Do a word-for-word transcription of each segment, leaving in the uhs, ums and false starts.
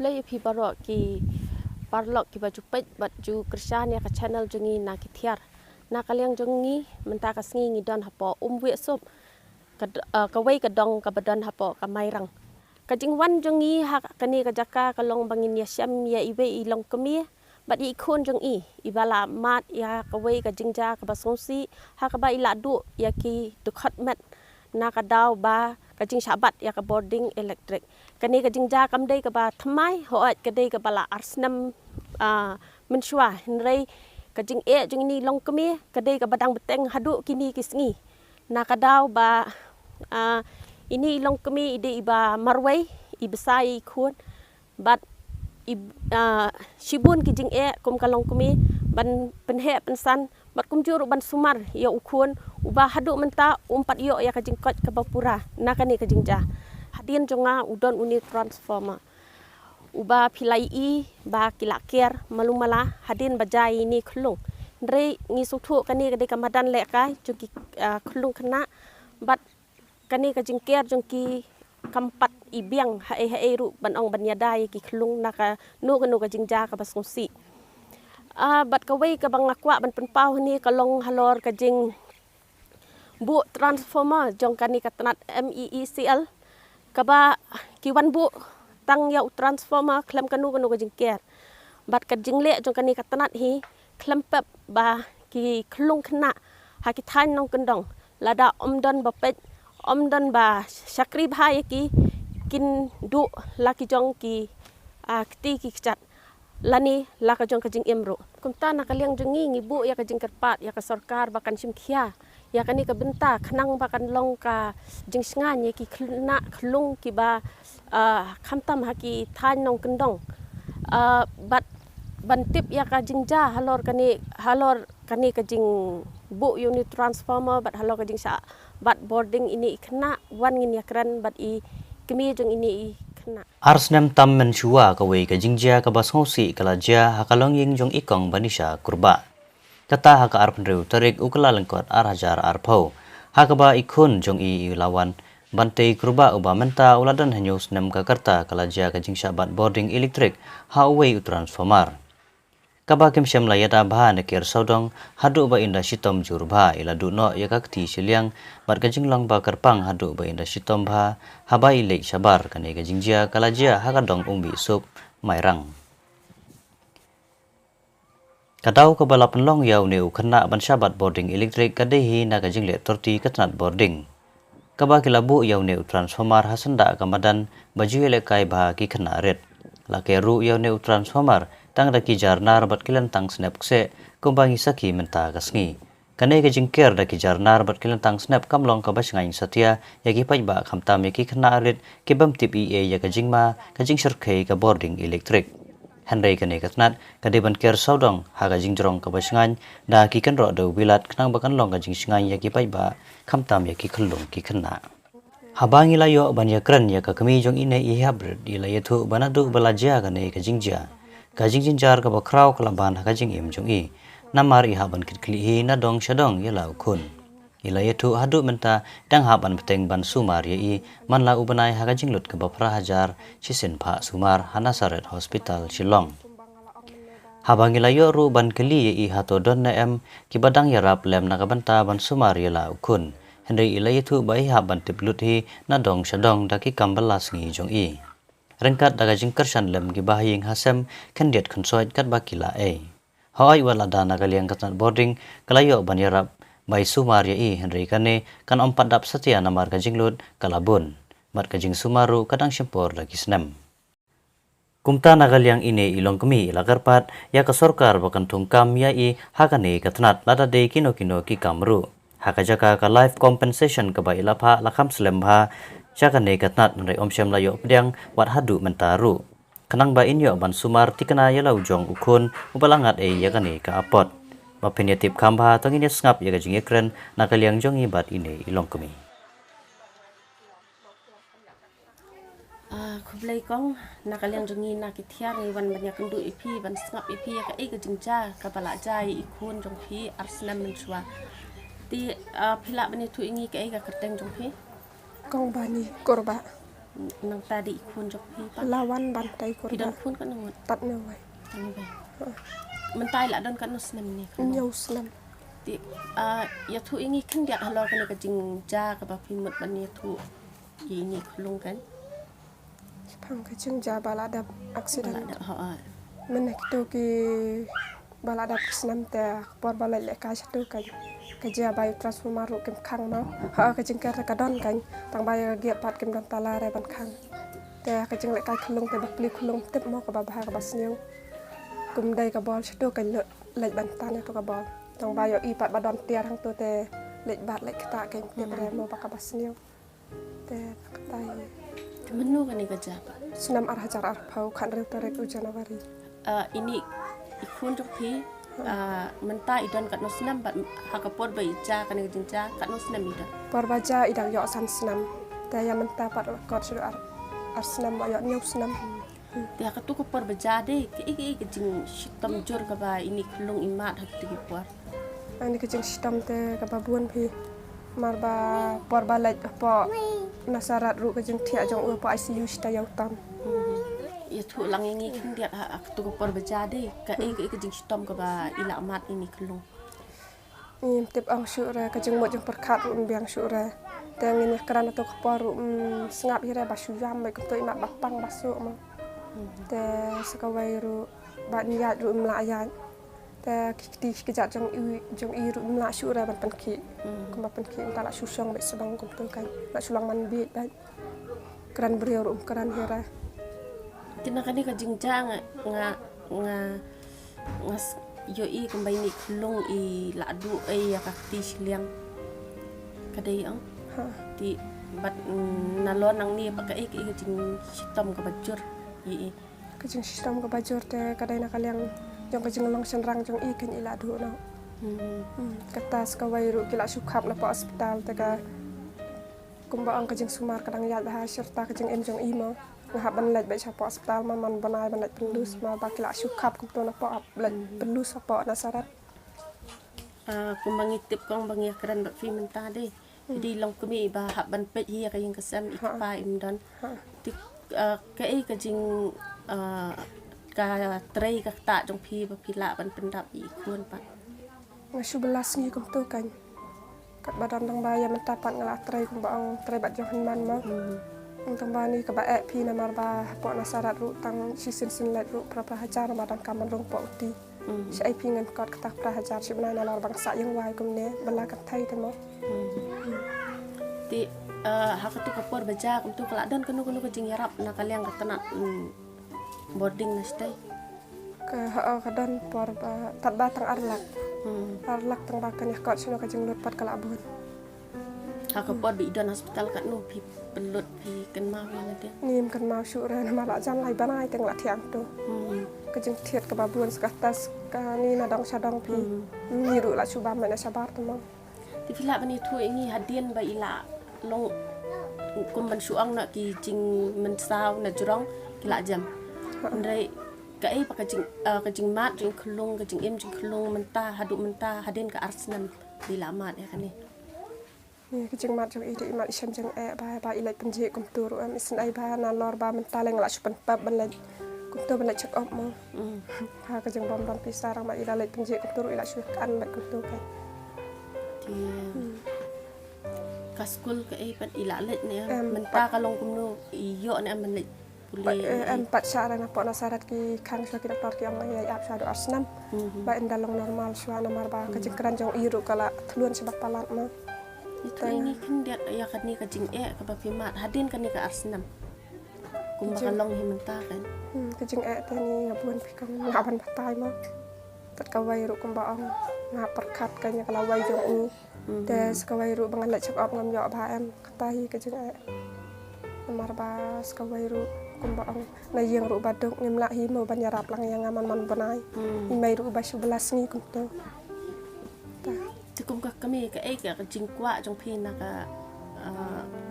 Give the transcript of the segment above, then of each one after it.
Khublei ïa phi baroh ki paralok kiba ju peit bad ju kyrshan ïa ka channel jong ngi Na Ki Thiar. Na ka liang jong ngi mynta ka sngi ngi don hapoh Umwiehsup, ka d-, ah, kawei ka dong kaba don hapoh ka Mairang. Ka jingwan jong ngi ha kane ka jaka ka long ba ngin ïashem ïa iwei i longkmie bad i khun jong i, iba la mad ïa kawei ka jingjia kaba sngewsih ha kaba i la duh ïa ki dkhot met na ka daw ba ka jingshah bat ïa ka bording elektrik. Kane ka jingjia kam dei kaba thymmai, hooid ka dei kaba la ar snem, ah, mynshuwa, hynrei ka jingeh jong ine i longkmie ka dei kaba dang bteng haduh kine ki sngi. Na ka daw ba, ah, ine i longkmie i dei iba marwei, i bsa ïa i khun, bad i, ah, shibun ki jingeh kum ka longkmie ban pynheh pynsan bad kumjuh ruh ban sumar ïa u khun uba haduh mynta um pat ïoh ïa ka jingkoit kaba pura na kane ka jingjia. Hadien jong nga u don une u transformer uba phi la ïohi ba ki la ker malu mala hadien ba jia ine i khyllung. Hynrei ngi sngewthuh kane ka dei ka madan lehkai jong ki, ah, khyllung khynnah bad kane ka jingker jong ki kam pat i biang haei haei ruh ban ong ban ïada ïa ki khyllung na kano kano ka jingjia kaba sngewsih. Ah, bad kawei kaba nga kwah ban pynpaw hangne ka long halor ka jingbuh transformer jong kane ka tnat M E E C L, kaba ki wan buh tang ïa u transformer khlem kano kano ka jingker. Bad ka jingleh jong kane ka tnat hi khlem pep ba ki khyllung khynnah ha ki thaiñ nongkyndong, lada ym don ba peit, ym don ba shakri bha ïa ki, kin duh la ki jong ki, ah, kti ki kjat lane la ka jong ka jingim ruh. Kumta na ka liang jong ngi ngi buh ïa ka jingkyrpad ïa ka sorkar ba kan shim khia ïa kane ka bynta khnang ba kan long ka jingshngaiñ ïa ki khynnah khyllung kiba, ah, khamtam ha ki thaiñ nongkyndong. Ah, bad ban tip ïa ka jingjia halor kane, halor kane ka jingbuh ïa une u transformer bad halor ka jingshah bat bording ine i khynnah, wan ngin ïakren bad i kmie jong ine i khynnah. Ar snem tam mynshuwa kawei ka jingjia kaba sngewsih ka la jia ha ka longïing jong i kong Banisha Kurbah. Kata ha ka arphew hynriew tarik u Kyllalyngkot ar hajar arphew, ha kaba i khun jong i, i Lawan Bantei Kurbah uba mynta u la don hynñiew snem ka rta ka la jia ka jingshah bat bording elektrik ha uwei u transformer. Kaba kim shym la ïada bha ne ker sawdong haduh ba ynda shitom jur bha i la duh noh ïa ka kti shiliang bad ka jinglong ba kyrpang haduh ba ynda shitom bha haba i leit shabar. Kane ka jingjia ka la jia ha ka dong Umwiehsup, Mairang. Ka daw kaba la pynlong ïa une u khynnah ban shah bat bording elektrik ka dei hi na ka jingleh torti ka tnat bording, kaba ki la buh ïa une u transformer ha syndah ka madan ba ju ïalehkai bha ki khynnah rit. La ker ruh ïa une u transformer tang da ki jar nar bad ki lyntang snep kseh, kumba ngi sakhi mynta ka sngi. Kane ka jingker da ki jar nar bad ki lyntang snep kam long kaba shngaiñ satia ïa ki paidbah khamtam ïa ki khynnah rit ki bym tip ei ei ïa ka jingma ka jingshyrkhei ka bording elektrik. Hynrei kane ka tnat ka dei ban ker sawdong ha ka jingjrong kaba shngaiñ da ki kynroh dewbilat khnang ba kan long ka jingshngaiñ ïa ki paidbah khamtam ïa ki khyllung ki khynnah. Haba ngi la ïoh ban ïakren ïa ka kmie jong ine i haprit, i la ïathuh ba naduh ba la jia kane ka jingjia, ka jingjynjar kaba khraw ka la ban ha ka jingim jong i, namar i hap ban kitkhlieh hi na dong sha dong ïa la u khun. I la ïathuh haduh mynta dang hap ban bteng ban sumar ïa i man la u bnai ha ka jinglut kaba phra hajar shisien phah sumar ha Nazareth Hospital Shillong. Haba ngi la ïoh ruh ban kylli ïa i hato don ne em kiba dang ïarap lem na ka bynta ban sumar ïa la u khun, hynrei i la ïathuh ba i hap ban tip lut hi na dong sha dong da ki kam bylla sngi jong i. Ryngkat da ka jingkyrshan lem kiba ha ïing ha sem, khyndiat khynsoit katba ki la ei. Hooid, wat lada na ka liang ka tnat bording ka la ïoh ban ïarap bai sumar ïa i, hynrei kane kan ym pat dap satia namar ka jinglut ka la bun, bad ka jingsumar ruh ka dang shim por da ki snem. Kumta na ka liang ine i longkmie i la kyrpad ïa ka sorkar ba kan thung kam ïa i ha kane ka tnat, lada dei kino kino ki kam ruh. Ha ka jaka ka life compensation kaba i la phah la kham slem bha sha kane ka tnat, hynrei ym shym la ïoh pdiang wat haduh mynta ruh, khnang ba in ïoh ban sumar thikna ïa la u jong u khun uba la ngat ei ïa kane ka apot. Ba phin ïatip kham bha, to ngin ïa sngap ïa ka jingïakren na ka liang jong i bad ine i longkmie. Ah, khublei kong, na ka liang jong ngi Na Ki Thiar ngi wan ban ïakynduh ïa phi, ban sngap ïa phi ïa kaei ka jingjia kaba la jia ïa i khun jong phi ar snem mynshuwa. Te, ah, phi lah ban ïathuh ïa ngi kaei ka kyrteng jong phi? Kong Bani Kurbah. Nangta dei i khun jong phi pat? La wan ban tei kur. Phi don khun katno ngut? Pat ne wei. Mynta i la don katno snem ine i khun? Hynñiew snem. Te ïathuh ïa ngi khyndiat halor kane ka jingjia kaba phi mut ban ïathuh ïa ine i khun kan. Shaphang ka jingjia ba la dep accident. Ba la dep, ha. Mynne kito ki ba la dep ki snem te ka por ba leit lehkai shato kan, ka jia ba ïa u transformer ruh kim khang noh. Ha, ka jingker ka don kan, tang ba ïa ka gear pat kim don tala re ban khang. Te ka jinglehkai khunlung te ba plie khunlung tip mo kaba bha kaba sniew. Kum dei ka bol shato kan leit ban tan ïa to ka bol. Tang ba ïohi pat ba don tiar hangto te leit bat leit ktah kan tip re mo ba kaba sniew. Te kata hi. Te mynno kane ka jia pat? Snem ar hajar arphew, khathynriew tarik u January. Ine i khun jong phi mynta i don katno snem bad ha ka por ba i jia kane ka jingjia katno snem i don? Por ba jia i dang ïoh san snem. Te ïa mynta pat kot shu ar, ar snem, ba ïoh hynñiew snem. Te ha kato ka por ba jia dei kaei kaei ka jingshitom jur kaba ine i khunlung i mad ha kito ki por? Ine ka jingshitom te kaba bun phi. Namar ba por ba leit hapoh Nasareth ruh ka jingthiah jong u hapoh I C U shata ïa u tam. Ïathuh lang ïa ngi khyndiat ha kato ka por ba jia dei kaei kaei ka jingshitom kaba i la mad ine i khunlung? Ngim tip ong shuh re, ka jingmut jingpyrkhat ruh ym biang shuh re. Te ngin ïa kren hato ka por ruh ym sngap hi re, ba shu ïam bad kumto i mad ba pang ba suk mo. Te sa kawei ruh ba ïaid ruh ym lah ïaid. Te ki kti ki kjat jong i, jong i ruh ym lah shuh re ban pynkhih. Kumba pynkhih mynta lah shu shong beit sbang kumto kan. Lah shu long man bieit beit. Kren briew ruh ym kren hi re. Te na kane ka jingjia nga, nga, nga, nga ïohi kumba ine i khunlung i la duh ei ïa ka kti shiliang. Ka dei ong? Ha. Te bad nalor nangne pat kaei kaei ka jingshitom kaba jur ïa i? Ka jingshitom kaba jur te ka dei na ka liang jong ka jinglong shynrang jong i kan i la duh noh. Kata sa kawei ruh ki la shu khap na poh hospital te ka kumba ong ka jingsumar ka dang ïaid bha, shirta ka jingim jong i mo. Nga hap ban leit beit sha poh hospital man man bnai ban leit pynlus, namar ba ki la shu khap kumto na poh, hap leit pynlus ha poh Nasareth. Kumba ngi tip kong ba ngi ïa kren bad phi mynta dei. Dei long kmie ba hap ban peit hi ïa ka ïing ka sem, i kpa im don. Te kaei ka jing, ka trei ka ktah jong phi ba phi lah ban pyndap ïa i khun pat? Nga shu bylla sngi kumto kan. Katba don tang ba ïa mynta pat nga la trei kumba ong trei bad jong hynman mo. Tang ba ni kaba eh phi namar ba hapoh Nasareth ruh tang shisien sien leit ruh phra phra hajar, namar dang kam ban rung poh uti. Shaei phi ngan kot kata phra hajar shi bnai nalor ba nga sah ïing wai kumne, bylla kan thei te mo. Te ha kato ka por ba jia kumto ka la don kano kano ka jingïarap na ka liang ka tnat boarding na shatei? Ka, ha, ka don por ba tad ba tang ar lak. Ar lak tang ba kan ïa kot shano ka jinglut pat ka la bun. Ha ka por ba i don hospital katno phi pynlut, phi kynmaw ïa lade? Ngim kynmaw shuh re namar la jan lai bnai te nga la thiah hangto. Ka jingthied kaba bun sa ka test kane na dong sha dong phi. Ngi ruh la shu bam na shabar te mo. Te phi lah ban ïathuh ïa ngi hadien ba i la long kum ban shu ong na ki jingmynsaw na jrong ki la jem. Hynrei kaei ba ka jing, ka jingmad jingkhunlung, ka jingim jingkhunlung mynta haduh mynta hadien ka ar snem ba i la mad ïa kane? Ka jingmad jong i te i mad i shem jingeh ba, ba i leit pynjhieh kumto ruh em, isynei ba nalor ba mynta lei nga la shu pynpep ban leit kumto ban leit check up mo. Ha ka jingbym don pisa, tang ba i la leit pynjhieh kumto ruh i la shu kan leit kumto kan. Te ka skul kaei pat i la leit ne em? Mynta ka long kumno, i ïoh ne em ban leit? Em pat sha re na poh Nasareth ki khang shuwa ki doktor ki ong ïa ap shuwa haduh ar snem. Ba ynda long normal shuwa namar ba ka jingkren jong i ruh ka la thlun sha ba palat mo. Ïathuh ïa ngi khyndiat ïa kane ka jingeh kaba phi mad hadien kane ka ar snem. Kumba ka long hi mynta kan. Ka jingeh te ngi nga bun phi kong nga ban batai mo. Kat kawei ruh kumba ong nga pyrkhat ka ïa ka lawei jong u. Te sa kawei ruh ba ngan leit check up ngam ïoh ba em, kata hi ka jingeh. Namar ba sa kawei ruh kumba ong na ïing ruh ba duk, ngim lah hi mo ban ïarap lang ïa nga man man bnai. I mei ruh ba shu bylla sngi kumto. Te kum ka kmie kaei ka jingkwah jong phi na ka,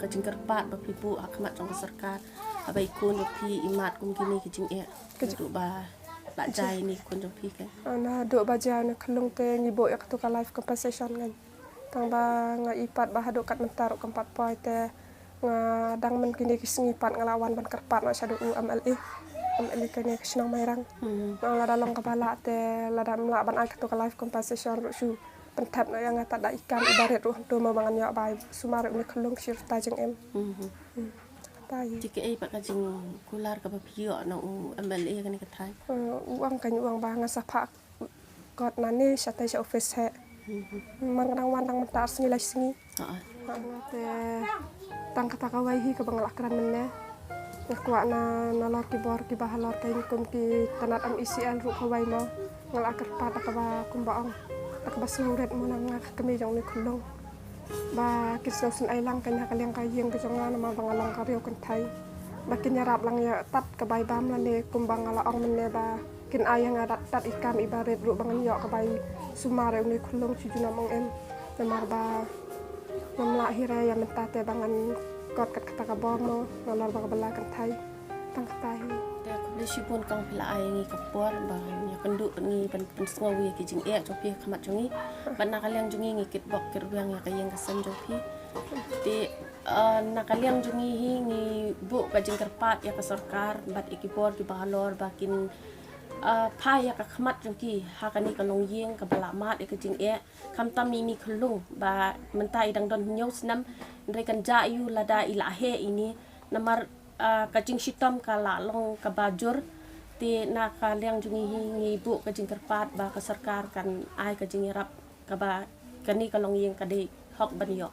ka jingkyrpad ba phi buh ha khmat jong ka sorkar haba i khun jong phi i mad kum kine ki jingeh? Ka jing- Ruh ba la jia ine i khun jong phi kan. Naduh ba jia ine i khunlung te ngi buh ïa kato ka life compensation kan. Tang ba nga i pat ba haduh kat mynta ruh kam pat poi te Nga dang man kine ki sngi pat nga la wan ban kyrpad noh shaduh u MLA. MLA kane ka shnong Mairang. Hmm. Nga la da long kaba lah te la da mlah ban ai kato ka life compensation ruh shu pynthep noh ïa nga tad da i kam i barit ruh to mo ba ngan ïoh bai sumar une khyllung shi rta jingim. Hmm. Hmm. Kata hi. Te kaei pat ka jingkular kaba phi ïoh na u MLA kane ka thaiñ? Eh, u ong kan u ong ba ngan sa phah kot nangne shatai sha office heh. Hmm. Man ka dang wan dang mynta ar sngi lai sngi. Ah, ah. Te tang kata kawei hi kaba nga la kren mynne. Nga kwah na, nalor ki bor kiba halor ka kum ki tnat MeECL ruh kawei mo. Nga la kyrpad da kaba kumba ong, da kaba sngewrit mo na nga ka kmie jong une khyllung. Ba kin sngewsynei lang ka na ka liang ka ïing ka jong nga namar ba nga long ka riew kynthei. Ba kin ïarap lang ïa tad ka bai bam lane kumba nga la ong mynne ba kin ai ïa nga tad tad i kam i barit ruh ba ngan ïoh ka bai sumar ïa une khyllung shu junom ong em. Namar ba ngam lah hi re ïa mynta te ba ngan kot kat kata ka bor mo, nalor ba ka bala kynthai. Tang kata hi. Te khublei shibun kong phi la ai ngi ka por ba ngi ïakynduh ngi ban pynsngew ïa ki jingeh jong phi ha khmat jong ngi. Bad na ka liang jong ngi ngi kitbok kitrwiang ïa ka ïing ka sem jong phi. Te, eh, na ka liang jong ngi hi ngi buh ka jingkyrpad ïa ka sorkar bad ïa ki bor kiba halor ba kin, eh, phai ïa ka khmat jong ki ha kane ka longïing kaba la mad ïa ka jingeh. Khamtam ïa ine i khyllung ba mynta i dang don hynñiew snem, hynrei kan jah ïa u lada i la heh ine. Namar, ah, ka jingshitom ka la long kaba jur. Te na ka liang jong ngi hi ngi buh ka jingkyrpad ba ka sorkar kan ai ka jingïarap kaba kane ka longïing ka dei hok ban ïoh.